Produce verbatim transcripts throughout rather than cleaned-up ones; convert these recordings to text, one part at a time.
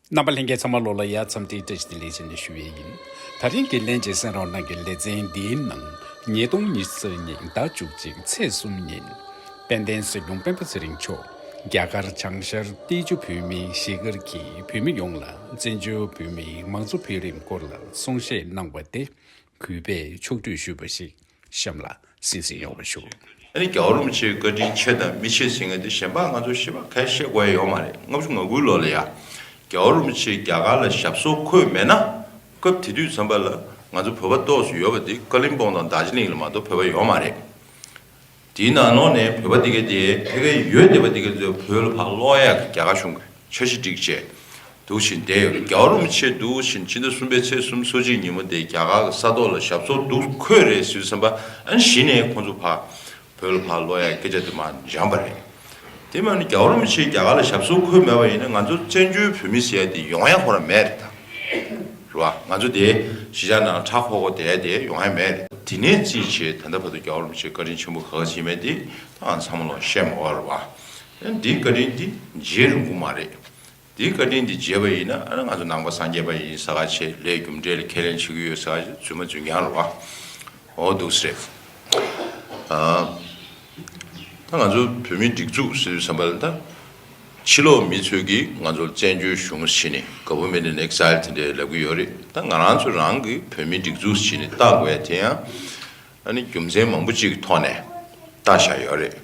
རྣམ་པ་ལྷན་རྒྱས་ཚང་མ་ལོ་ལ་ཡ་འཚམས་འདྲི་བཀྲ་ཤིས་བདེ་ལེགས་ཞེས་ནས་ཞུ་བའི་ཡིན། ད་རིང་གི་ལན་གཅིག་གསན་རོགས་གནང་གི་ལེ་ཚན་འདིའི་ནང་ཉིས་སྟོང་ཉི་ཤུ་རྩ་གཉིས་ཟླ་བཅུ་གཅིག་ཚེས་གསུམ་ཉིན། དཔལ་ལྡན་སྲིད་སྐྱོང་སྤེན་པ་ཚེ་རིང་མཆོག་རྒྱ་གར་བྱང་ཤར་ཏེ་ཅུ་བོད་མིའི་གཞིས་སྒར་གྱི་བོད་མི་ཡོངས་ལ་བཙན་བྱོལ་བོད་མིའི་མང་གཙོ་འཕེལ་རིམ་སྐོར་ལ་གསུང་བཤད་གནང་བ་དེ། གུས་པས་ཕྱོགས་བསྡུས་ཞུས་པ་ཞིག་གཤམ་ལ་གསན་གཟིགས་ཡོང་བ་ཞུ། ཨ་ནི་རྒྱལ་བ་རིན་པོ་ཆེའི་བཀའ་དྲིན་ཆེ་དང་མི་ཆེ་ཟེར་མཁན་དེ་གཞན་པ་ང་ཚོ་ཞེ་པོ་ག་བཤད་དགོས་ཡ་ཡོད་མ་རེད། ལྔ་བཅུ་ང་དགུའི་ལོ་ལ་ཡ། རྒྱལ་བ་རིན་པོ་ཆེ་རྒྱ་གར་ལ་ཞབས་སོར་འཁོད་མེད་ན། སྐབས་དེ་དུས་ཙམ་པ་ལ་ང་ཚོ་བོད་པ་ཏོག་ཙམ་ཡོད་པ་དེ་ཀ་ལིམ་པོང་དང་རྡོ་རྗེ་གླིང་ལ་མ་གཏོགས་བོད་པ་ཡོད་མ་རེད། དེའི་ནང་ལོགས་ནས་བོད་པ་དེ་ག་དེ་ཕ་གིར་ཡོད་བསྡད་པ་དེ་ག་ཚོས་བོད་ལ་ཕར་སློག་ཡག་གི་རྒྱ་གར་གཞུང་གི་འཆར་གཞི་སྒྲིག་བྱས། འདུག་བཞིན་བསྡད་ཡོད། རྒྱལ་བ་རིན་པོ་ཆེ་འདུག་བཞིན་ཕྱི་ཟླ་གསུམ་པའི་ཚེས་སོ་གཅིག་ཉིན་མོ་དེ་རྒྱ་གར་གྱི་ས་ཐོག་ལ་ཞབས་སོར་འདུག་འཁོད་རེད་ཟེར་དུས་ཙམ་པ། ཨ་ནི་གཞི་ནས་ཁོང་ཚོ་ཕར་བོད་ལ་ཕར་སློག་ཡག་སྐད་ཆ་དེ་མར་འབྱམས་པ་རེད། དེ་མ་ནི་རྒྱལ་བ་རིན་པོ་ཆེ་རྒྱ་གར་ལ་ཞབས་སོར་འཁོད་མེད་པ་ཡིན་ན་ང་ཚོ་བཙན་བྱོལ་བོད་མི་ཟེར་ཡ་དེ་ཡོང་ཡ་ཁོ་རང་མེད་རེད་ད། རེད་བ། ང་ཚོ་དེ་གཞིས་ཆགས་ནང་ཁྲ་ཁོག་ཁོག་བསྡད་ཡ་དེ་ཡོང་ཡ་མེད་རེད། དེ་ནས་རྩིས་བྱས་ད་ལྟ་བར་དུ་རྒྱལ་བ་རིན་པོ་ཆེ་བཀའ་དྲིན་ཆེན་པོ་ག་ག་ཕྱིན་མེད་དེ་ད་ང་ཚང་མ་ལོག་བཤད་མ་དགོས་རེད་བ། འདིའི་བཀའ་དྲིན་འདི་བརྗེད་རུང་གི་མ་རེད། དེའི་བཀའ་དྲིན་འདི་བརྗེད་པ་ཡིན་ན། ཨ་ནི་ང་ཚོ་ནང་པ་སངས་རྒྱས་པ་ཡིན་ས་ག་བྱས། ལས་རྒྱུ་འབྲས་ལ་ཁས་ལེན་བྱེད་ཀྱི་ཡོད་ས་ག་བྱས། རྫུན་མ་རྫུན་རྐྱང་རེད་བ། འོ་འདུག་སེ་རེད། ཨ། ད་ང་ཚོ་བོད་མིའི་སྒྲིག་འཛུགས་ཟེར་དུས་ཙམ་པ་ལ་ད། ཕྱི་ལོགས་མི་ཚོས་ཀྱིས་ང་ཚོ་བཙན་བྱོལ་གཞུང་ཟེར་ནས་Government in Exile དེ་འདྲས་ལབ་ཀྱི་ཡོད་རེད། ད་ང་རང་ཚོ་རང་གི་བོད་མིའི་སྒྲིག་འཛུགས་ཟེར་ནས་བཏགས་དགོས་ཡ་དེ་ཡང་། ཨ་ནི་རྒྱུ་མཚན་མང་པོ་ཅིག་གི་ཐོག་ནས་བཏགས་བཞག་ཡོད་རེད།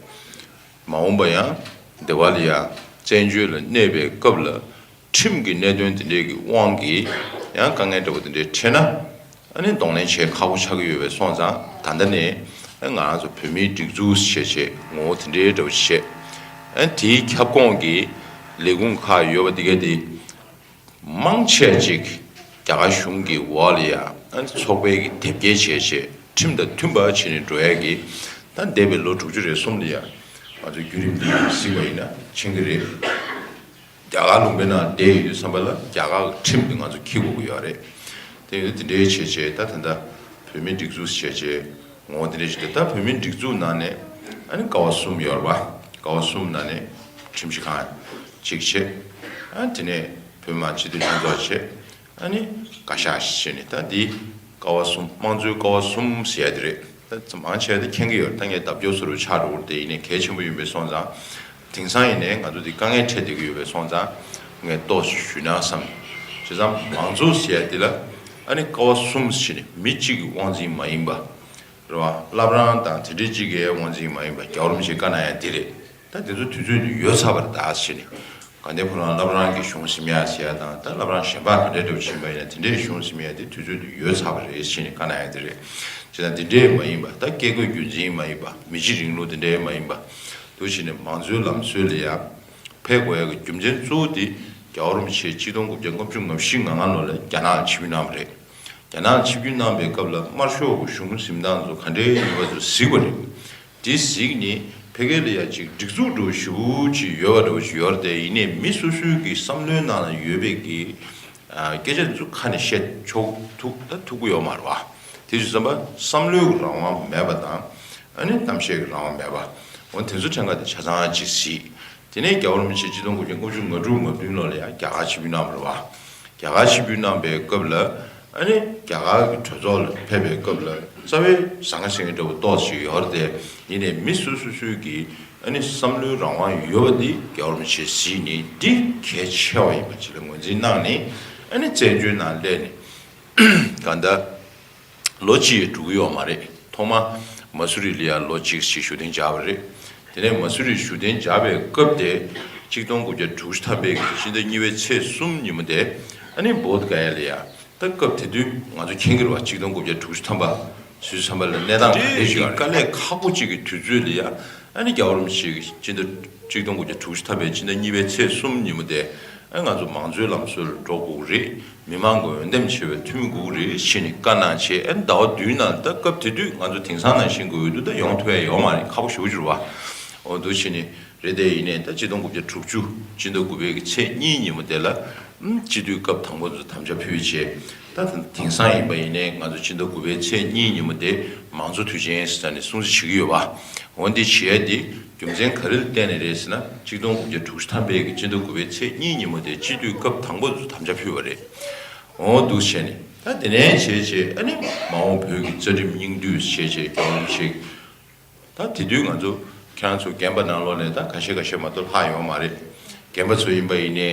མ་འོངས་པ་ཡང་འདི་བ་ལ་ཡང་བཙན་བྱོལ་ལ་གནས་པའི་སྐབས་ལ་ཁྲིམས་ཀྱི་གནད་དོན་དེ་འདྲའི་གི་དབང་གིས་ཡང་དཀའ་ངལ་འདྲ་བོ་དེ་འདྲའི་འཕྲད་ན། ཨ་ནི་གདོང་ལེན་བྱེད་ཁག་པོ་ཆགས་ཀྱི་ཡོད་པས་སོང་ཙང་། ད་ལྟ་ནས་ཨ་ང་རང་ཚོ་བོད་མིའི་སྒྲིག་འཛུགས་བྱས་བྱས་ངོ་བོ་དེ་འདྲའི་འདྲ་བོ་བྱས། ཨ་དེའི་ཁྱབ་ཁོངས་ཀྱི་ལས་ཁུངས་ཁག་ཡོད་པ་དེ་ག་དེ། མང་ཆེ་ཅིག་རྒྱ་གར་གཞུང་གི་འོག་ལ་ཡ་ཨ་ནི་ཚོགས་པའི་གི་དེབ་སྐྱེལ་བྱས་བྱས་ཁྲིམས་དང་མཐུན་པ་བྱས་ནས་འགྲོ་ཡ་གི། ད་འདས་པའི་ལོ་དྲུག་ཅུ་རེ་གསུམ་ལ་ཡ་ང་ཚོ་བརྒྱུད་རིམ་འདི་གཟིགས་པ་ཡིན་ན་མཁྱེན་གྱི་རེད། རྒྱ་གར་ལུང་པའི་ནང་བསྡད་ཡོད་དུས་ཙམ་པ་ལ་རྒྱ་གར་གྱི་ཁྲིམས་དེ་ང་ཚོ་འཁྱེར་དགོས་ཀྱི་ཡོད་རེད། དེ་ཡོད་དུས་དེ་འདྲའི་བྱས་བྱས་ད་ད་ལྟ་བོད་མིའི་སྒྲིག་འཛུགས་བྱས་བྱས་ངོ་བོ་དེ་འདྲ་ཞིག་འདུག་ད་བོད་མིའི་སྒྲིག་འཛུགས་ནང་ནས་ཨ་ནི་ཀ་བ་གསུམ་ཡོད་རེད་པ། ཀ་བ་གསུམ་ནང་ནས་ཁྲིམས་ཞིབ་ཁང་གཅིག་བྱས། ཨ་དེ་ནས་བོད་མི་མང་སྤྱི་འཐུས་ལྷན་ཚོགས་བྱས། ཨ་ནི་བཀའ་ཤག་བྱས་ནས། ད་འདི་ཀ་བ་གསུམ། དམངས་གཙོའི་ཀ་བ་གསུམ་ཟེར་ཡ་དེ་རེད། ད་མང་ཆེ་བ་དེ་མཁྱེན་གྱི་ཡོད་རེད། ད་ངས་ལྡབ་སྐྱོར་བཟོ་འདྲ་ཆགས་འགྲོ་གི་རེད་དེ། ཡིན་ནའི་གལ་ཆེན་པོ་ཡིན་པས་སོང་ཙང་། དེང་སང་ཡིན་ནའི་ང་ཚོ་འདི་དཀའ་ངལ་འཕྲད་བསྡད་ཀྱི་ཡོད་པས་སོང་ཙང་། ངས་ཏོག་ཙམ་ཞུས་ན་བསམ། བྱས་ཙང་མང་གཙོ་ཟེར་ཡ་འདི་ལ་ཨ་ནི་ཀ་བ་གསུམ་ཟེར་ནས་མི་གཅིག་གི་དབང་འཛིན་མ་ཡིན་པ། རེད་བ། བླ་བྲང་དང་དེ་འདྲའི་གཅིག་གི་དབང་འཛིན་མ་ཡིན་པ། རྒྱལ་བ་རིན་པོ་ཆེས་བཀའ་གནང་ཡ་འདི་རེད། ད་དེ་ཚོ་དུས་ཚོད་དུ་ཡོལ་ཚར་བ་རེད་ད་ཟེར་ནས། དགའ་ལྡན་ཕོ་བྲང་བླ་བྲང་གི་གཞུང་ཟིན་ཡ་ཟེར་ཡ་དང་། ད་བླ་བྲང་གཞན་པ་ག་འདྲའི་འདྲ་བོ་ཕྱིན་པ་ཡིན་ན་དེ་འདྲའི་གཞུང་ཟིན་ཡ་དེ་དུས་ཚོད་དུ་ཡོལ་ཚར་བ་རེད་ཟེར་ནས་བཀའ་གནང་ཡ་དེ་རེད། བྱས་ཙང་དེ་འདྲའི་མ་ཡིན་པ། ད་བཀས་བཀོད་རྒྱུད་འཛིན་མ་ཡིན་པ། མི་གཅིག་རིང་ལུགས་དེ་འདྲའི་མ་ཡིན་པ། འདུག་བྱས་ནས་མང་གཙོའི་ལམ་སྲོལ་ལ་ཡ་ཕེབས་དགོས་ཡ་གི་རྒྱུ་མཚན་གཙོ་བོ་དེ་རྒྱལ་བ་རིན་པོ་ཆེ་གཅིག་སྟོང་དགུ་བརྒྱ་ལྔ་བཅུ་ང་བཞི་ང་ལྔ་ལོ་ལ་རྒྱ་ནག་ལ་ཆིབས་བསྒྱུར་གནང་བ་རེད། རྒྱ་ནག་ལ་ཆིབས་བསྒྱུར་གནང་པའི་སྐབས་ལ་དམར་ཤོག་གི་གཞུང་འཛིན་སྟངས་ཚོ་ག་འདྲའི་ཡིན་པ་ཚོ་གཟིགས་པ་རེད། དེ་གཟིགས་ནས་ཕ་གི་ལ་ཡ་ཅིག་སྒྲིག་འཛུགས་འདྲ་བོ་ཞེ་པོ་ཅིག་ཡོད་པ་འདྲ་བོ་ཞིག་ཡོད་རེད་དེ། ཡིན་ནའི་མི་སོ་སོའི་གི་བསམ་བློའི་ནང་ལ་ཡོད་པའི་གི་ཨ་སྐད་ཆ་དེ་ཚོ་ཁ་ནས་བཤད་ཆོག་ཐུབ་ད་ཐུབ་ཀྱི་ཡོད་མ་རེད་བ། དེ་བྱས་ཙང་བསམ་བློའི་རང་དབང་མེད་པ་དང་། ཨ་ནི་གཏམ་བཤད་ཀྱི་རང་དབང་མེད་པ། འོ་དེ་ཚོ་ཕྲན་ཁ་དེ་ཆ་ཚང་ཅིག་གཟིགས། དེ་ནས་རྒྱལ་བ་རིན་པོ་ཆེ་གཅིག་སྟོང་དགུ་བརྒྱ་ལྔ་བཅུ་ང་དྲུག་ང་བདུན་ལོ་ལ་ཡང་རྒྱ་གར་ཆིབས་བསྒྱུར་གནང་བ་རེད་བ། རྒྱ་གར་ཆིབས་བསྒྱུར་གནང་པའི་སྐབས་ལ། ཨ་ནི་རྒྱ་གར་གྱི་གྲོས་ཚོགས་ལ་ཕེབས་པའི་སྐབས་ལ་རྩ་བའི་ཟང་ངེ་ཟིང་ངེ་འདྲ་བོ་ཏོག་ཙམ་ཡོད་རེད་དེ། ཡིན་ནའི་མི་སོ་སོ་སོའི་གི་ཨ་ནི་བསམ་བློའི་རང་དབང་ཡོད་པ་འདི་རྒྱལ་བ་རིན་པོ་ཆེས་གཟིགས་ནས་འདི་གལ་ཆེ་བ་ཡིན་པ་ཅིག་ལ་ངོས་འཛིན་གནང་ནས། ཨ་ནི་བཙན་བྱོལ་ནང་སླེབས་ནས། གང་ལྟར་ལོ་གཅིག་འགྲོ་གི་ཡོད་མ་རེད། ཐོག་མ་མ་སུ་རི་ལ་ཡ་ལོ་གཅིག་ཞིག་བཞུགས་གདན་འཇགས་པ་རེད། དེ་ནས་མ་སུ་རི་བཞུགས་གདན་འཇགས་པའི་སྐབས་དེ། གཅིག་སྟོང་དགུ་བརྒྱ་དྲུག་ཅུ་ཐམ་པའི་གི་ཕྱི་ཟླ་གཉིས་པའི་ཚེས་གསུམ་ཉིན་མོ་དེ། ཨ་ནི་བོད་ག་ཡ་ལ་ཡ། ད་སྐབས་དེ་དུས་ང་ཚོ་མཁྱེན་གྱི་རེད་བ། གཅིག་སྟོང་དགུ་བརྒྱ་དྲུག་ཅུ་ཐམ་པ་ཟེར་དུས་ཙམ་པ་ལ་གནས་སྟངས་ག་འདྲ་ཞིག་ཡོད་རེད། དཀའ་ལས་ཁག་པོ་གཅིག་གི་དུས་ཚོད་ལ་ཡ། ཨ་ནི་རྒྱལ་བ་རིན་པོ་ཆེ་གི་སྤྱི་ཟླ་གཅིག་སྟོང་དགུ་བརྒྱ་དྲུག་ཅུ་ཐམ་པའི་ཕྱི་ཟླ་གཉིས་པའི་ཚེས་གསུམ་ཉིན་མོ་དེ། ཨ་ང་ཚོ་མང་གཙོའི་ལམ་སྲོལ་ལ་འགྲོ་དགོས་ཀྱི་རེད། མི་མང་གི་འོས་འདེམས་བྱས་པའི་འཐུས་མི་དགོས་ཀྱི་རེད་ཟེར་ནས་བཀའ་གནང་བྱས། ཨ་ནི་ཟླ་བ་བདུན་ནང་ད་སྐབས་དེ་དུས་ང་ཚོ་དེང་སང་ནང་བཞིན་གྱི་འོས་བསྡུ་ད་ཡོང་ཐུབ་ཡ་ཡོད་མ་རེད། ཁག་པོ་ཞེ་པོ་ཅིག་རེད་བ། འོ་འདུག་བྱས་ནས་རེད་དེ། ཡིན་ནའི་ད་གཅིག་སྟོང་དགུ་བརྒྱ་དྲུག་ཅུ་སྤྱི་ཟླ་དགུ་པའི་གི་ཚེས་གཉིས་ཉིན་མོ་དེ་ལ། ཨམ་སྤྱི་འཐུས་སྐབས་དང་པོ་ཚོ་དམ་བཅའ་ཕུལ་བྱས། ད་དེང་སང་ཡིན་པ་ཡིན་ནའི་ང་ཚོ་སྤྱི་ཟླ་དགུ་པའི་ཚེས་གཉིས་ཉིན་མོ་དེ་མང་གཙོ་དུས་ཆེན་ཟེར་ནས་སྲུང་བརྩི་བྱེད་ཀྱི་ཡོད་པ། འོ་འདི་བྱེད་ཡ་དེ་ རྒྱུ་མཚན་ག་རེ་ལ་བརྟེན་ནས་རེད་ཟེར་ན། ཆིག་སྟོང་དགུ་བརྒྱ་དྲུག་ཅུ་ཐམ་པའི་གི་སྤྱི་ཟླ་དགུ་པའི་ཚེས་གཉིས་ཉིན་མོ་དེ་སྤྱི་འཐུས་སྐབས་དང་པོ་དུ་དམ་བཅའ་ཕུལ་བ་རེད། འོ་འདུག་བྱས་ནས་ད་དེ་ནས་བྱས་བྱས། ཨ་ནི་མ་འོངས་བོད་ཀྱི་རྩ་ཁྲིམས་སྙིང་བསྡུས་བྱས་བྱས། རྒྱལ་བ་རིན་པོ་ཆེ། ད་དེ་དུས་ང་ཚོ་ཁྱེད་རང་ཚོ་རྒན་པ་ནང་ལོགས་ནས་ད་ཁ་ཤས་ཁ་ཤས་མ་གཏོགས་ལྷག་ཡོད་མ་རེད། རྒན་པ་ཚོ་ཡིན་པ་ཡིན་ནའི།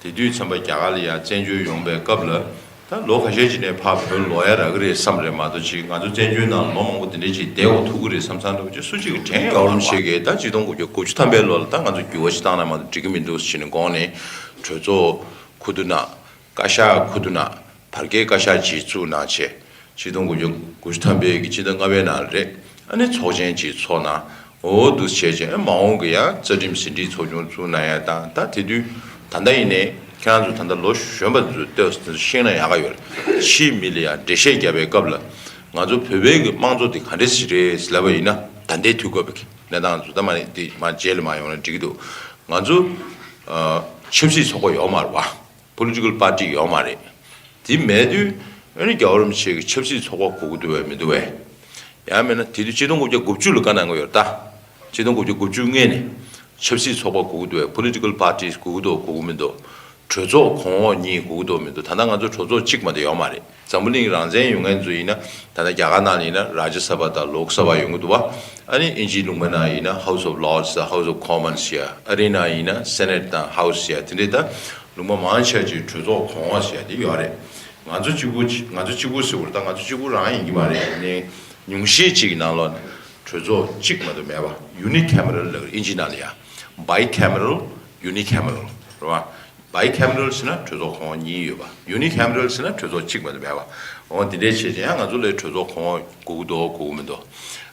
དེ་དུས་ཙམ་པ་རྒྱ་གར་ལ་ཡང་བཙན་བྱོལ་ཡོང་པའི་སྐབས་ལ། ད་ལོ་ཁ་ཤས་ཅིག་ནས་ཕར་བོད་ལོག་ཡ་རག་གི་རེད་བསམ་རེད་མ་གཏོགས། ཅིག་ང་ཚོ་བཙན་བྱོལ་ནང་ལོ་མང་པོ་དེ་འདྲས་ཅིག་བསྡད་འོ་ཐུབ་ཀྱི་རེད་བསམ་བསམ་འདྲ་བོ་ཅིག་སུ་གཅིག་གིས་དྲན་ཡོད་མ་རེད། རྒྱལ་བ་རིན་པོ་ཆེ་གིས་ད་ཆིག་སྟོང་དགུ་བརྒྱ་དགུ་བཅུ་ཐམ་པའི་ལོ་ལ་ད་ང་ཚོ་འགྱུར་བ་ཞིག་བཏང་ན་མ་གཏོགས་འགྲིག་གི་མི་འདུག་ཟེར་ནས་དགོངས་ནས། གྲོས་ཚོགས་ཁུ་བསྡུ་གནང་། བཀའ་ཤག་ཁུ་བསྡུ་གནང་། བར་བརྒལ་བཀའ་ཤག་ཅིག་བཙུགས་གནང་བྱས། ཆིག་སྟོང་དགུ་བརྒྱ་དགུ་བཅུ་ཐམ་པའི་གི་སྤྱི་ཟླ་ལྔ་པའི་ནང་རེད། ཨ་ནི་ཚོགས་ཆེན་ཅིག་ཚོགས་གནང་། འོ་འདུག་བྱས་བྱས། ཨ་མ་འོངས་ཀྱི་ཡང་རྩ་ཁྲིམས་ཟིན་བྲིས་ཚོགས་ཆུང་བཙུགས་གནང་ཡ་དང་། ད་དེ་དུས་ད་ལྟ་ཡིན་ནའི་ཁྱེད་རང་ཚོ་ད་ལྟ་ལོ་གཞོན་པ་ཚོས་ལྟོས་ཤེས་ན་ཡག་ག་ཡོད་རེད། ཕྱིའི་མི་ལ་ཡང་འགྲེལ་བཤད་བརྒྱབ་པའི་སྐབས་ལ། ང་ཚོ་བོད་པའི་གི་དམངས་གཙོ་དེ་ག་འདྲས་ཞིག་རེད་ལབ་པ་ཡིན་ན། ད་ལྟའི་དུས་སྐབས་ཀྱི་གནས་སྟངས་ཚོ་ད་མ་ནི་དེ་མ་རྗེས་ལ་མ་ཡོང་ན་འགྲིག་གི་འདུག་ང་ཚོ་ཨ་ཆབ་སྲིད་ཚོགས་པ་ཡོད་མ་རེད་བ། Political party ཡོད་མ་རེད། དེ་མེད་དུས་ཨ་ནི་རྒྱལ་བ་རིན་པོ་ཆེ་གི་ཆབ་སྲིད་ཚོགས་པ་དགོས་ཀྱི་འདུག་བས་མི་འདུག་བས། ཡང་མིན་ན་དེ་དུས་ཆིག་སྟོང་དགུ་བརྒྱ་དགུ་བཅུ་ལ་བཀའ་གནང་གི་ཡོད་རེད་ད། ཆིག་སྟོང་དགུ་བརྒྱ་དགུ་བཅུ་སྔོན་ནས་ཆབ་སྲིད་ཚོགས་པ་དགོས་ཀྱི་འདུག་བས། Political parties དགོས་ཀྱི་འདུག་དགོས་ཀྱི་མི་འདུག་གྲོས་ཚོགས་གོང་འོག་གཉིས་དགོས་ཀྱི་འདུག་མི་འདུག་ད་ལྟ་ང་ཚོ་གྲོས་ཚོགས་གཅིག་མ་གཏོགས་ཡོད་མ་རེད། འཛམ་བུ་གླིང་རང་བཙན་ཡོད་མཁན་ཚོ་ཡིན་ན། ད་ལྟ་རྒྱ་གར་ནང་ལ་ཡིན་ན་རཱ་ཇ་ས་བྷ་དང་ལོག་ས་བྷ་ཡོང་གི་འདུག་བ། ཨ་ནི་དབྱིན་ཇིའི་ལུང་པ་ནང་ཡིན་ན་House of Lords དང་House of Commons ཡ། ཨ་རིའི་ནང་ཡིན་ན་Senate དང་House ཡ། དེ་འདྲའི་ད་ལུང་པ་མང་ཆེ་ཅིག་གྲོས་ཚོགས་གོང་འོག་ཟེར་ཡ་དེ་ཡོད་རེད། ང་ཚོ་གཅིག་པུ་ཅིག་ང་ཚོ་གཅིག་པུ་ཟེར་བ་རེད་ད། ང་ཚོ་གཅིག་པུ་རང་ཡིན་གྱི་མ་རེད། ནས་ཉུང་ཤས་ཅིག་གི་ནང་ལོགས་ནས་གྲོས་ཚོགས་གཅིག་མ་གཏོགས་མེད་པ། Unicameral ལབ་དབྱིན་ཇིའི་ནང་ལ་ཡ། Bicameral, unicameral རེད་བ། Bicameral ཟེར་ན་གྲོས་ཚོགས་གོང་འོག་གཉིས་ཡོད་པ། Unicameral ཟེར་ན་གྲོས་ཚོགས་གཅིག་མ་གཏོགས་མེད་པ། འོ་དེ་འདྲའི་བྱས་ཙང་ཡང་ང་ཚོ་ལ་གྲོས་ཚོགས་གོང་འོག་དགོས་ཀྱི་འདུག་དགོས་ཀྱི་མི་འདུག་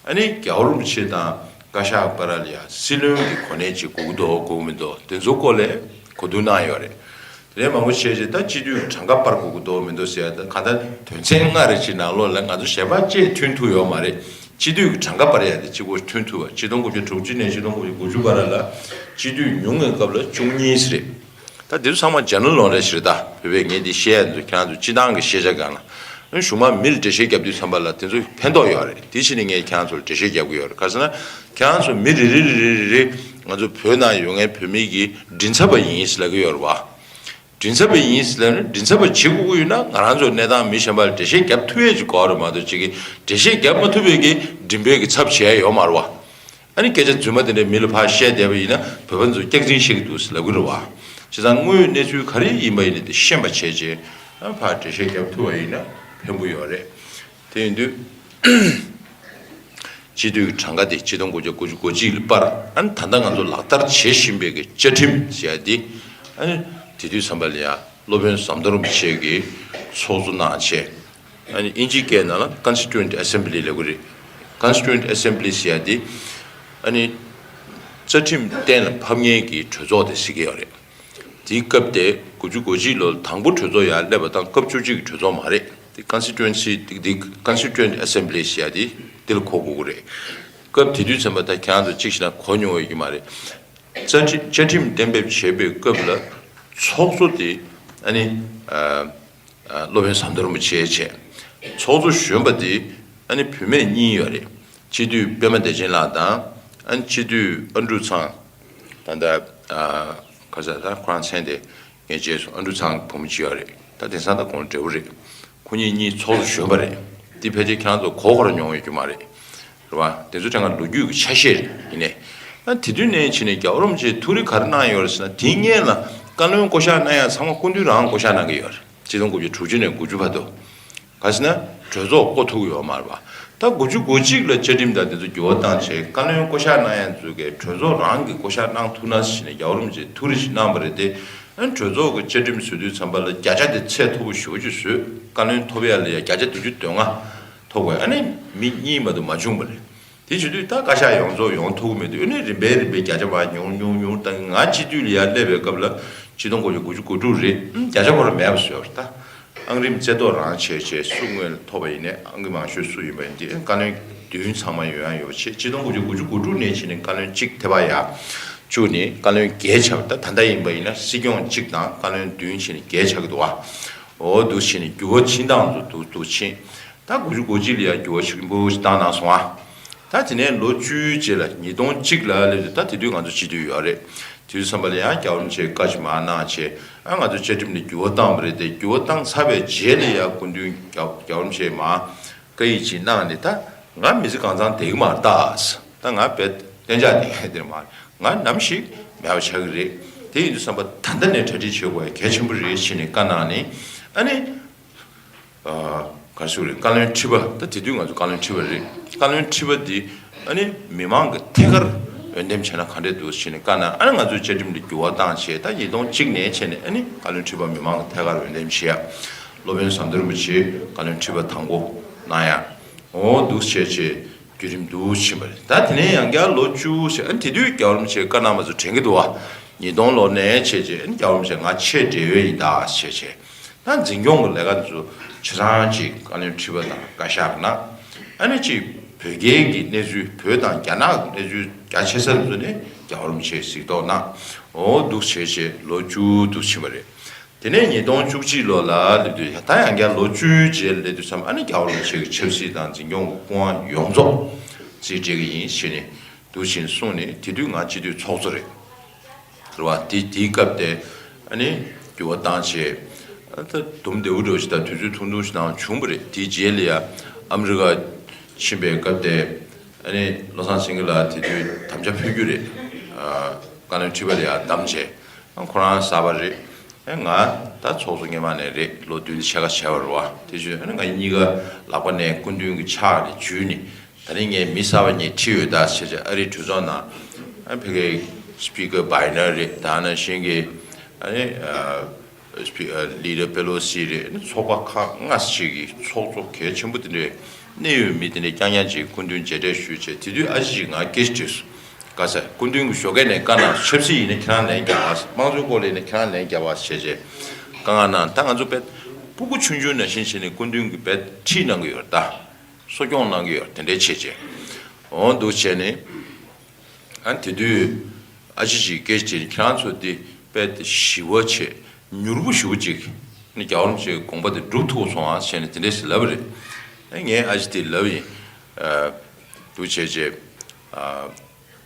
ཨ་ནི་རྒྱལ་བ་རིན་པོ་ཆེ་དང་བཀའ་ཤག་བར་ལ་ཡང་སྲིད་བློན་གྱི་གོ་གནས་ཅིག་དགོས་ཀྱི་འདུག་དགོས་ཀྱི་མི་འདུག་དེ་ཚོའི་སྐོར་ལ་གོ་བསྡུར་གནང་ཡོད་རེད། དེ་ནས་མང་པོ་བྱས་རྗེས་ད་སྤྱི་འཐུས་གྲངས་ཀ་སྤར་དགོས་ཀྱི་འདུག་མི་འདུག་ཟེར་ཡ། ད་གང་ལྟར་དོན་ཚན་ལྔ་རེ་ཅིག་ནང་ལོགས་ལ་ང་ཚོ་གཞན་པ་ཅིག་མཐུན་ཐུབ་ཡོད་མ་རེད། སྤྱི་འཐུས་ཀྱི་གྲངས་ཀ་སྤར་ཡ་དེ་གཅིག་པོ་མཐུན་ཐུབ་པ། ཆིག་སྟོང་དགུ་བརྒྱ་དྲུག་ཅུ་ནས་ཆིག་སྟོང་དགུ་བརྒྱ་དགུ་བཅུ་བར་ལ་སྤྱི་འཐུས་ཉུང་བའི་སྐབས་ལ་བཅུ་གཉིས་རེད། ད་དེ་ཚོ་ཚང་མ་General Knowledge རེད་ད། བོད་པས་ངས་འདི་བཤད་ཡ་འདུག་ཁྱེད་རང་ཚོ་སྤྱི་བཏང་གི་ཤེས་བྱ་སྒང་ལ། གཞུག་མ་མི་ལ་འགྲེལ་བཤད་རྒྱབ་དུས་ཙམ་པ་ལ་དེ་ཚོ་ཕན་ཐོགས་ཡོད་རེད། དེ་བྱས་ནས་ངས་ཁྱེད་རང་ཚོ་ལ་འགྲེལ་བཤད་རྒྱབ་ཀྱི་ཡོད་རེད། ག་ཟེར་ན། ཁྱེད་རང་ཚོ་མི་རེ་རེ་རེ་རེ་རེ་ང་ཚོ་བོད་ནང་ཡོད་མཁན་བོད་མི་གི་མགྲིན་ཚབ་པ་ཡིན་ཟེར་ལབ་ཀྱི་ཡོད་རེད་བ། མགྲིན་ཚབ་པ་ཡིན་ཟེར་ལབ་ན་མགྲིན་ཚབ་པ་བྱེད་དགོས་ཀྱི་ཡོད་ན་ང་རང་ཚོ་གནས་སྟངས་མི་གཞན་པ་ལ་འགྲེལ་བཤད་རྒྱབ་ཐུབ་ཡས་ཀྱི་དགོས་རེད་མ་གཏོགས། ཅིག་གིས་འགྲེལ་བཤད་རྒྱབ་མ་ཐུབ་པའི་གི་མགྲིན་པའི་གི་ཚབ་བྱེད་ཡ་ཡོད་མ་རེད་བ། ཨ་ནི་སྐད་ཆ་རྫུན་མ་དེ་འདྲ་མི་ལ་ཕར་བཤད་བསྡད་པ་ཡིན་ན་བོད་པ་ཚོ་སྐྱག་རྫུན་བཤད་ཀྱི་འདུག་ཟེར་ལབ་ཀྱི་རེད་བ། བྱས་ཙང་དངོས་ཡོད་གནས་ཚུལ་ག་རེ་ཡིན་པ་ཡིན་ན་དེ་ཤེས་པ་བྱས་རྗེས། ཨ་ཕར་འགྲེལ་བཤད་རྒྱབ་ཐུབ་པ་ཡིན་ན་ཕན་པོ་ཡོད་རེད། དེ་ཡིན་དུས། སྤྱི་འཐུས་ཀྱི་གྲངས་ཀ་དེ་ཆིག་སྟོང་དགུ་བརྒྱ་དགུ་བཅུ་གོ་གཅིག་ལ་སྤར། ཨ་ནི་ད་ལྟ་ང་ཚོ་ལག་བསྟར་བྱེད་བཞིན་པའི་གི་བཅའ་ཁྲིམས་ཟེར་ཡ་དེ། ཨ་ནི་དེ་དུས་ཙམ་པ་ལ་ཡ་སློབ་དཔོན་ཟམ་གདོང་རིན་པོ་ཆེ་གིས་ཚོགས་གཙོ་གནང་བྱས། ཨ་ནི་དབྱིན་ཇིའི་སྐད་ནང་ལ་Constituent Assembly ལབ་ཀྱི་རེད། Constituent Assembly ཟེར་ཡ་དེ་ཨ་ནི་རྩ་ཁྲིམས་གཏན་ལ་ཕབ་མཁན་གྱི་གྲོས་ཚོགས་དེ་ཟེར་གྱི་ཡོད་རེད། དེའི་སྐབས་དེ་དགུ་བཅུ་གོ་གཅིག་ལོར་དང་པོ་གྲོས་ཚོགས་ཡར་སླེབས་པ་དང་སྐབས་བཅུ་གཅིག་གི་གྲོས་ཚོགས་མ་རེད། དེ་Constituency དེ་དེ་Constituent Assembly ཟེར་ཡ་དེ་དེ་ལ་གོ་དགོས་ཀྱི་རེད། སྐབས་དེ་དུས་ཙམ་པ་ད་ཁྱེད་རང་ཚོ་གཅིག་ཞིག་ན་གོ་མྱོང་ཡོད་ཀྱི་མ་རེད། རྩ་ཁྲིམས་བཅའ་ཁྲིམས་གཏན་འབེབས་བྱེད་པའི་སྐབས་ལ་ཚོགས་གཙོ་དེ་ཨ་ནི་ཨ་ཨ་སློབ་དཔོན་ཟམ་གདོང་རིན་པོ་ཆེ་བྱས། ཚོགས་གཙོ་གཞོན་པ་དེ་ཨ་ནི་བུད་མེད་གཉིས་ཡོད་རེད། སྤྱི་འཐུས་པད་མ་བདེ་ཆེན་ལགས་དང་ཨ་ནི་སྤྱི་འཐུས་ཨ་འབྲུག་ཚང་། ད་ལྟ་ཨ་ཁ་ས་ད་ཁོ་རང་མཚན་དེ་ངས་བརྗེད་སོང་། ཨ་འབྲུག་ཚང་བུ་མོ་གཅིག་ཡོད་རེད། ད་དེང་སང་ད་ཁོང་འབྲས་བུ་རེད། ཁོ་གཉིས་གཉིས་ཚོགས་གཙོ་གཞོན་པ་རེད། འདི་ཕལ་ཆེར་ཁྱེད་རང་ཚོ་གོ་སྐོར་མྱོང་ཡོད་རྒྱུ་མ་རེད། རེད་བ། དེ་ཚོ་ཁྲང་ཁ་ལོ་རྒྱུས་ཀྱི་ཆ་ཤས་རེད། ཡིན་ནའི་ཨ་དེ་དུས་ནས་ཕྱིན་ནས་རྒྱལ་བ་རིན་པོ་ཆེས་ཐུགས་རེ་ག་རེ་གནང་ཡོད་རེད་ཟེར་ན། དེའི་སྔོན་ལ་བཀའ་བློན་བསྐོ་གཞག་གནང་ཡ་ཚང་མ་སྐུ་མདུན་རང་བསྐོ་གཞག་གནང་གི་ཡོད་རེད། ཆིག་སྟོང་དགུ་བརྒྱ་དྲུག་ཅུ་ནས་དགུ་བཅུ་བར་དུ། ག་ཟེར་ན་གྲོས་ཚོགས་བསྐོ་ཐུབ་ཀྱི་ཡོད་མ་རེད་བ། ད་དགུ་བཅུ་གོ་གཅིག་ལ་བཅའ་ཁྲིམས་དང་དེ་ཚོ་འགྱུར་བ་བཏང་བྱས་བཀའ་བློན་བསྐོ་གཞག་གནང་ཡ་ཚོ་གིས་གྲོས་ཚོགས་རང་གིས་བསྐོ་གཞག་གནང་ཐུབ་ན་ཟེར་ནས་རྒྱལ་བ་རིན་པོ་ཆེས་ཐུགས་རེ་ཞིག་གནང་བ་རེད་དེ། ཨ་གྲོས་ཚོགས་ཀྱི་བཅའ་ཁྲིམས་བཟོ་དུས་ཙམ་པ་ལ་བརྒྱ་ཆ་དེ་ཚད་མཐོ་པོ་ཞེ་པོ་ཅིག་བཟོས། བཀའ་བློན་ཐོབ་ཡ་ལ་ཡ་བརྒྱ་ཆ་བདུན་ཅུ་དོན་ལྔ་ཐོབ་དགོས། ཨ་ནི་མི་གཉིས་མ་གཏོགས་མ་བྱུང་བ་རེད། དེ་བྱེད་དུས་ད་བཀའ་ཤག་ཡོངས་རྫོགས་ཡོང་ཐུབ་ཀྱི་མེད་དུས། ཨ་ནི་རིམ་པས་རིམ་པས་བརྒྱ་ཆ་བར་ཉུང་ཉུང་ཉུང་བཏང་། ང་སྤྱི་འཐུས་ལ་ཡར་སླེབས་པའི་སྐབས་ལ་ཆིག་སྟོང་དགུ་བརྒྱ་དགུ་བཅུ་གོ་དྲུག་རེད། ཨང་བརྒྱ་ཆ་ཁོ་རང་མེད་པ་བཟོས་པ་རེད་ད། ཨང་རིམ་རྩེ་ཐོག་རང་བྱས་བྱས་སུ་སྔོན་ལ་ཐོབ་པ་ཡིན་ནའི་ཨང་ཀི་མང་ཤོས་སུ་ཡིན་པ་ཡིན་དུས། ཨ་བཀའ་བློན་བདུན་ཚང་མ་ཡོང་ཡ་ཡོད་བྱས། ཆིག་སྟོང་དགུ་བརྒྱ་དགུ་བཅུ་གོ་དྲུག་ནས་ཕྱིན་ནས་བཀའ་བློན་གཅིག་ཐེ་བ་ཡར་བཅུག་ནས་བཀའ་བློན་བརྒྱད་ཆགས། ད་ད་ལྟ་ཡིན་པ་ཡིན་ན་སྲིད་སྐྱོང་གཅིག་དང་བཀའ་བློན་བདུན་བྱས་ནས་བརྒྱད་ཆགས་ཀྱི་འདུག་བ། འོ་འདུག་བྱས་ནས་འགྱུར་བ་ཕྱིན་སྟངས་ཚོ་འདུག་འདུག་ཕྱིན། ད་དགུ་བཅུ་གོ་གཅིག་ལ་ཡང་འགྱུར་བ་ཆེན་པོ་ཞིག་བཏང་གནང་སོང་ཨ། ད་དེ་ནས་ལོ་བཅུའི་རྗེས་ལ་ཉིས་སྟོང་གཅིག་ལ་སླེབས་དུས་ད་དེ་དུས་ང་ཚོ་སྤྱི་འཐུས་ཡོད་རེད། དེ་དུས་ཙམ་པ་ལ་ཡང་རྒྱལ་བ་རིན་པོ་ཆེས་བཀའ་ཅིག་མར་གནང་བྱས། ཨ་ང་ཚོ་བཅའ་ཁྲིམས་ལ་འགྱུར་བ་བཏང་བ་རེད་དེ། འགྱུར་བ་བཏང་ཚར་བའི་རྗེས་ལ་ཡང་སྐུ་མདུན་རྒྱལ་རྒྱལ་བ་རིན་པོ་ཆེས་མར་བཀའ་ཡིག་ཅིག་གནང་ནས། ད་ང་མི་ཚེ་གང་ཚང་བསྡད་ཀྱི་མ་རེད་ད། ད་ང་རྦད་གཏན་འཇགས་བསྡད་མཁན་དེ་མ་རེད། ང་ནམ་ཞིག་མེད་པ་ཆགས་ཀྱི་རེད། དེ་ཡིན་དུས་ཙམ་པ་ད་ལྟ་ནས་གྲ་སྒྲིག་བྱེད་དགོས་ཡ་གལ་ཆེན་པོ་རེད་ཟེར་ནས་བཀའ་གནང་ནས། ཨ་ནི། ཨ། ག་རེ་ཟེར་དགོས་རེད། བཀའ་བློན་ཁྲི་པ། ད་དེ་དུས་ང་ཚོ་བཀའ་བློན་ཁྲི་པ་རེད། བཀའ་བློན་ཁྲི་པ་འདི་ཨ་ནི་མི་མང་གི་ཐད་ཀར་འོས་འདེམས་བྱས་ན་ག་འདྲས་འདུག་ཟེར་ནས་བཀའ་གནང་། ཨ་ནི་ང་ཚོའི་བཅའ་ཁྲིམས་ལ་འགྱུར་བ་བཏང་བྱས། ད་ཉིས་སྟོང་གཅིག་ནས་བྱས་ནས་ཨ་ནི་བཀའ་བློན་ཁྲི་པ་མི་མང་གི་ཐད་ཀར་འོས་འདེམས་བྱེད་ཡ། སློབ་དཔོན་ཟམ་གདོང་རིན་པོ་ཆེ་བཀའ་བློན་ཁྲི་པ་དང་པོ་གནང་ཡ། འོ་འདུག་བྱས་བྱས་བརྒྱུད་རིམ་འདུག་ཕྱིན་པ་རེད། ད་དེ་ནས་ཡང་བསྐྱར་ལོ་བཅུ་ཞིག་ཨ་ནི་དེ་དུས་རྒྱལ་བ་རིན་པོ་ཆེས་བཀའ་གནང་བ་ཚོ་དྲན་གྱི་འདུག་བ། ཉིས་སྟོང་ལོ་ནས་བྱས་བྱས་ཨ་ནི་རྒྱལ་བ་རིན་པོ་ཆེ་ང་ཆེས་བགྲེས་པོ་ཡིན་ད་བྱས་བྱས། ད་འཛིན་སྐྱོང་གི་ལས་ཀ་འདི་ཚོ་ཆ་ཚང་ཅིག་བཀའ་བློན་ཁྲི་པ་དང་བཀའ་ཤག་གི་ནང་། ཨ་ནི་ཅིག་བོད་རྒྱའི་གི་གནས་ཚུལ། བོད་དང་རྒྱ་ནག་གི་གནས་ཚུལ་རྒྱ་ཆེ་ས་འདི་ཚོ་ནས་རྒྱལ་བ་རིན་པོ་ཆེས་གཟིགས་རྟོག་གནང་། འོ་འདུག་བྱས་བྱས་ལོ་བཅུ་འདུག་ཕྱིན་པ་རེད། དེ་ནས་ཉིས་སྟོང་བཅུ་གཅིག་ལོ་ལ་སླེབས་དུས་ད་ཡང་བསྐྱར་ལོ་བཅུའི་རྗེས་ལ་སླེབས་དུས་ཙམ། ཨ་ནི་རྒྱལ་བ་རིན་པོ་ཆེ་གི་ཆབ་སྲིད་དང་འཛིན་སྐྱོང་གི་སྐུ་དབང་ཡོངས་རྫོགས་རྩིས་སྤྲད་ཀྱི་ཡིན་ཟེར་ནས་འདུག་བྱས་གསུངས་ནས། དེ་དུས་ང་སྤྱི་འཐུས་ཚོགས་གཙོ་རེད། རེད་བ། དེ་དེའི་སྐབས་དེ་ཨ་ནི་འགྱུར་བ་བཏང་བྱས། ཨ་ད་དུམ་བདེ་བོ་འདྲ་བོ་ཞིག་དང་དུས་ཚོད་ཐུང་ཐུང་ཞིག་ནང་བྱུང་བ་རེད། དེའི་རྗེས་ལ་ཡ་ཨ་མི་རི་ཀ་ཕྱིན་པའི་སྐབས་དེ་ཨ་ནི་བློ་བཟང་སེང་གེ་ལགས་དེ་དུས་དམ་བཅའ་ཕུལ་རྒྱུ་རེད། ཨ་བཀའ་བློན་ཁྲི་པ་ལ་ཡ་བདམས་བྱས། ཨ་ཁོ་རང་གསར་པ་རེད། ཨ་ང་ད་ཚོགས་གཙོ་སྔོན་མ་ནས་རེད། ལོ་བདུན་ཕྱེད་ཀ་བྱས་པ་རེད་བ། དེ་བཞིན་ཨ་ནི་ང་གཉིས་ཀ་ལག་པ་ནས་སྐུ་མདུན་གྱི་ཕྱག་ནས་འཇུས་ནས། ད་ནི་ངས་མི་གསར་པ་གཉིས་ཁྲིད་ཡོད་ད་ཟེར་བྱས། ཨ་རིའི་གྲོས་ཚོགས་ནང་ཨ་ཕ་གིའི་སྤི་ཀར་བྷའི་ནར་རེད། ད་ནང་བཞིན་གྱི་ཨ་ནི་ཨ་སྤི་ཨ་ལི་ཌར་པེ་ལོ་སི་རེད། ཨ་ནི་ཚོགས་པ་ཁག་ལྔ་ཞིག་གི་ཚོགས་གཙོ་གལ་ཆེན་པོ་དེ་འདྲའི་གནད་ཡོད་མི་དེ་འདྲའི་རྐྱང་རྐྱང་ཅིག་སྐུ་མདུན་མཇལ་འཕྲད་ཞུས་བྱས། དེ་དུས་ཨ་ཅེ་ཅིག་ང་སྐད་ཆ་དྲིས་སོང་། ག་ཟེར། སྐུ་མདུན་གྱིས་ཞོགས་ཀས་ནས་བཀའ་གནང་། ཆབ་སྲིད་ཡིན་ན་ཁྱེད་རང་ལན་རྒྱག་པ། དམངས་གཙོའི་སྐོར་ལ་ཡིན་ན་ཁྱེད་རང་ལན་རྒྱག་པ་ཟེར་བྱས་བཀའ་གནང་། ད་ང་ཚོ་དཔེ་སྤུ་གུ་ཆུང་ཆུང་ནང་བཞིན་བྱས་ནས་སྐུ་མདུན་གྱིས་དཔེ་ཁྲིད་གནང་གི་ཡོད་རེད་ད། གསོ་སྐྱོང་གནང་གི་ཡོད་རེད། དེ་འདྲའི་བྱས་བྱས། འོ་འདུག་བྱས་ནས། ཨ་དེ་དུས་ཨ་ཅེ་ཅིག་སྐད་ཆ་དྲིས་ནས། ཁྱེད་རང་ཚོ་འདི་དཔེ་ཞི་བ་བྱས། མྱུར་པོ་ཞི་བ་ཅིག་ནི་རྒྱལ་བ་རིན་པོ་ཆེའི་དགོངས་པ་དེ་སྒྲུབ་ཐུབ་སོང་ཨ་ཟེར་ནས་དེ་འདྲས་ལབ་པ་རེད། ཨ་ངས་ཨ་ཅེ་དེ་ལབ་ཡིན། ཨ་འདུག་བྱས་བྱས། ཨ་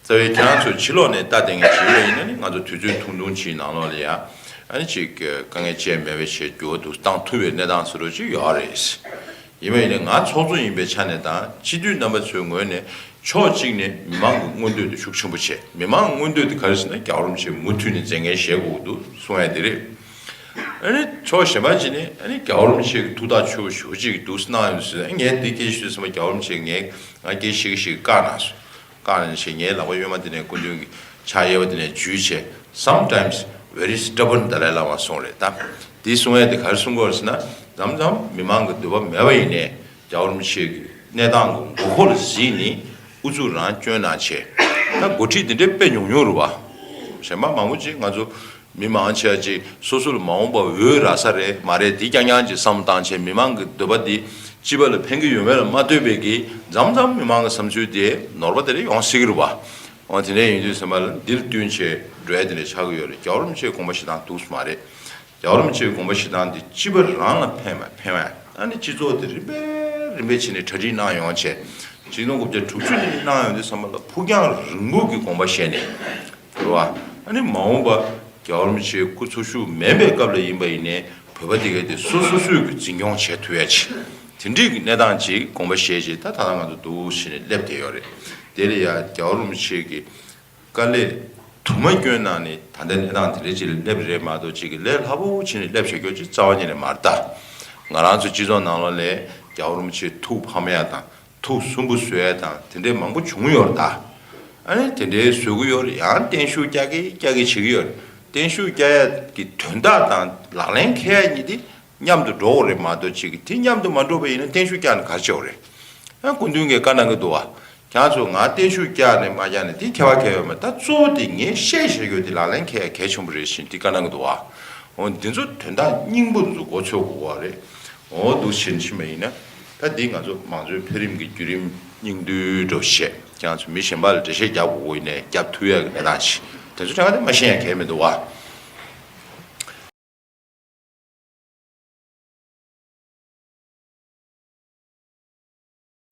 རྩ་བའི་ཁྱེད་རང་ཚོ་ཕྱི་ལོགས་ནས་ལྟ་བསྡད་མཁན་ཞིག་ཡིན་ན་ནི། ང་ཚོ་དུས་ཚོད་ཐུང་ཐུང་ཅིག་ནང་ལོགས་ལ་ཡ་ཨ་ནི་ཅིག་དཀའ་ངལ་ཅིག་མེད་པ་བྱས། འགྱུར་བ་འདུག་བཏང་ཐུབ་པའི་གནས་སྟངས་བཟོ་འདྲ་ཅིག་ཡོད་རེད། ཡིན་པ་ཡིན་ནའི་ང་ཚོགས་གཙོ་ཡིན་པའི་ཆ་ནས་དང་སྤྱི་འཐུས་རྣམ་པ་ཚོའི་ངོས་ནས་ཕྱོགས་གཅིག་ནས་མི་མང་གི་མངོན་འདོད་དེ་ཤུགས་ཆེན་པོ་བྱས། མི་མང་གི་མངོན་འདོད་དེ་ག་རེ་ཟེར་ན། རྒྱལ་བ་རིན་པོ་ཆེ་མུ་མཐུད་ནས་མཛད་འགན་བཞེས་དགོས་ཀྱི་འདུག་གསུང་ཡ་དེ་རེད། ཨ་ནི་ཕྱོགས་གཞན་པ་ཅིག་ནས་ཨ་ནི་རྒྱལ་བ་རིན་པོ་ཆེ་གི་ཐུགས་ཐག་ཆོད་པོ་ཞེ་པོ་ཅིག་འདུག་གནང་ཡོད་ཟེར། ཨ་ངས་འདི་སྐད་ཆ་ཞུས་ཙམ་པ་རྒྱལ་བ་རིན་པོ་ཆེ་ངས་ང་སྐད་ཆ་བཤད་ཀྱི་ཞིག་བཀག་གནང་སོང་། བཀག་ནས་བྱས་ངའི་ལག་པ་གཡོན་མ་དེ་ནས་སྐུ་མདུན་གྱི་ཕྱག་གཡས་པ་དེ་ནས་འཇུས་བྱས། Sometimes very stubborn Dalai Lama གསུངས་རེད་ད། དེ་གསུང་ཡས་དེ་ག་རེ་གསུང་གི་ཡོད་རེད་ཟེར་ན། མཚམས་མཚམས་མི་མང་གི་འདོད་པ་མེད་པ་ཡིན་ནའི་རྒྱལ་བ་རིན་པོ་ཆེ་གི་གནས་སྟངས་ཀྱི་མགོ་སྐོར་ལ་གཟིགས་ནས་ཨུ་ཚུགས་རང་སྐྱོན་གནང་བྱས། ད་འགོ་ཁྲིད་དེ་འདྲའི་དཔེ་ཉུང་ཉུང་རེད་བ། གཞན་པ་མང་པོ་ཅིག་ང་ཚོ་མི་མང་ཆེ་བ་ཅིག་སོ་སོ་ལ་མ་འོངས་པ་འོས་རག་ས་རེད་མ་རེད་དེ་རྐྱང་རྐྱང་ཅིག་བསམ་བློ་བཏང་བྱས། མི་མང་གི་འདོད་པ་འདི་སྤྱི་པ་ལ་ཕན་གྱི་ཡོད་མེད་ལ་མ་ལྟོས་པའི་གི་མཚམས་མཚམས་མི་མང་གི་བསམ་ཚུལ་དེ་ནོར་བ་དེ་འདྲ་ཡོང་སྲིད་ཀྱི་རེད་བ། འོ་དེ་འདྲ་ཡིན་དུས་ཙམ་པ་ལ་འདིར་བསྟུན་བྱས་འགྲོ་ཡ་དེ་འདྲ་ཆགས་ཀྱི་ཡོད་རེད། རྒྱལ་བ་རིན་པོ་ཆེའི་དགོངས་པ་བཞེས་སྟངས་འདུག་སེ་མ་རེད། རྒྱལ་བ་རིན་པོ་ཆེའི་དགོངས་པ་བཞེས་སྟངས་འདི་སྤྱི་པ་རང་ལ་ཕན་པ་ཕན་པ། ཨ་ནི་སྤྱི་ཚོགས་དེ་རིམ་པས་རིམ་པས་བྱས་ནས་གྲ་སྒྲིག་གནང་ཡོང་བྱས། ཆིག་སྟོང་དགུ་བརྒྱ་དྲུག་ཅུ་ནས་གནང་ཡོང་དུས་ཙམ་པ་ལ་ཕུགས་རྒྱང་རིང་པོ་གི་དགོངས་པ་བཞེས་ནས། རེད་བ། ཨ་ནི་མ་འོངས་པ་རྒྱལ་བ་རིན་པོ་ཆེའི་སྐུ་འཚོ་བཞུགས་མིན་པའི་སྐབས་ལ་ཡིན་པ་ཡིན་ནའི་བོད་པ་དེ་གས་དེ་སོ་སོ་སོས་ཀྱི་འཛིན་སྐྱོང་བྱེད་ཐུབ་ཡ་ཆེད། དེ་འདྲའི་གི་གནས་སྟངས་ཅིག་དགོངས་པ་བཞེས་བྱས། ད་ད་ལྟ་ང་ཚོ་འདུག་སེ་ནས་སླེབས་བསྡད་ཡོད་རེད། དེ་ལ་ཡ་རྒྱལ་བ་རིན་པོ་ཆེ་གི་དཀའ་ལས་དུ་མ་བསྐྱོན་གནང་ནས་ད་ལྟའི་གནས་སྟངས་དེ་འདྲའི་ཅིག་ལ་སླེབས་རེད་མ་གཏོགས། ཅིག་གི་ལས་སླ་པོ་བྱས་ནས་སླེབས་བྱ་རྒྱུ་ཅིག་རྩ་བ་ཉིད་ནས་མ་རེད་ད། ང་རང་ཚོ་སྤྱི་ཚོགས་ནང་ལོགས་ལ་རྒྱལ་བ་རིན་པོ་ཆེ་ཐུགས་ཕམ་ཡ་དང་། ཐུགས་སུན་པོ་བཟོ་ཡ་དང་དེ་འདྲའི་མང་པོ་བྱུང་ཡོད་རེད་ད། ཨ་ནི་དེ་འདྲའི་བཟོ་གི་ཡོད་རེད། ཡང་བརྟན་བཞུགས་རྒྱག་གི་རྒྱག་གི་བྱེད་ཀྱི་ཡོད་རེད། བརྟན་བཞུགས་རྒྱག་ཡ་གི་དོན་དག་དང་ལག་ལེན་འཁེལ་ཡ་གཉིས་དེ་མཉམ་དུ་འགྲོ་དགོས་རེད་མ་གཏོགས། ཅིག་གི་དེ་མཉམ་དུ་མ་འགྲོ་བ་ཡིན་ན་བརྟན་བཞུགས་རྒྱག་ནས་ག་རེ་བྱེད་དགོས་རེད། ཨ་སྐུ་མདུན་གྱིས་བཀའ་གནང་གི་འདུག་བ། ཁྱེད་ཚོ་ང་བརྟན་བཞུགས་རྒྱག་ནས་མ་རྒྱག་ནས་དེ་ཁྱད་པར་གང་ཡང་ཡོད་མ་རེད། ད་གཙོ་བོ་དེ་ངས་བཤད་བཤད་རྒྱུ་དེ་ལག་ལེན་འཁེལ་ཡ་གལ་ཆེན་པོ་རེད་ཟེར་དེ་བཀའ་གནང་གི་འདུག་བ། འོ་འདི་ཚོ་དོན་དག་སྙིང་པོ་འདི་ཚོ་མགོ་ཚོད་དགོས་པ་རེད། འོ་འདུག་བྱེད་ཕྱིན་པ་ཡིན་ན། ད་འདི་ང་ཚོ་མང་གཙོའི་འཕེལ་རིམ་གྱི་བརྒྱུད་རིམ་སྙིང་བསྡུས་འདྲ་བཤད། ཁྱེད་ཚོ་མི་གཞན་པ་ལ་འགྲེལ་བཤད་རྒྱག་དགོས་ཀྱི་ཡིན་ནའི་རྒྱབ་ཐུབ་ཡག་གི་གནས་སྟངས་ཤིག་དེ་ཚོ་དྲན་ག་དེ་མ་ཤེས་ཡག་གལ་མི་འདུག་བ།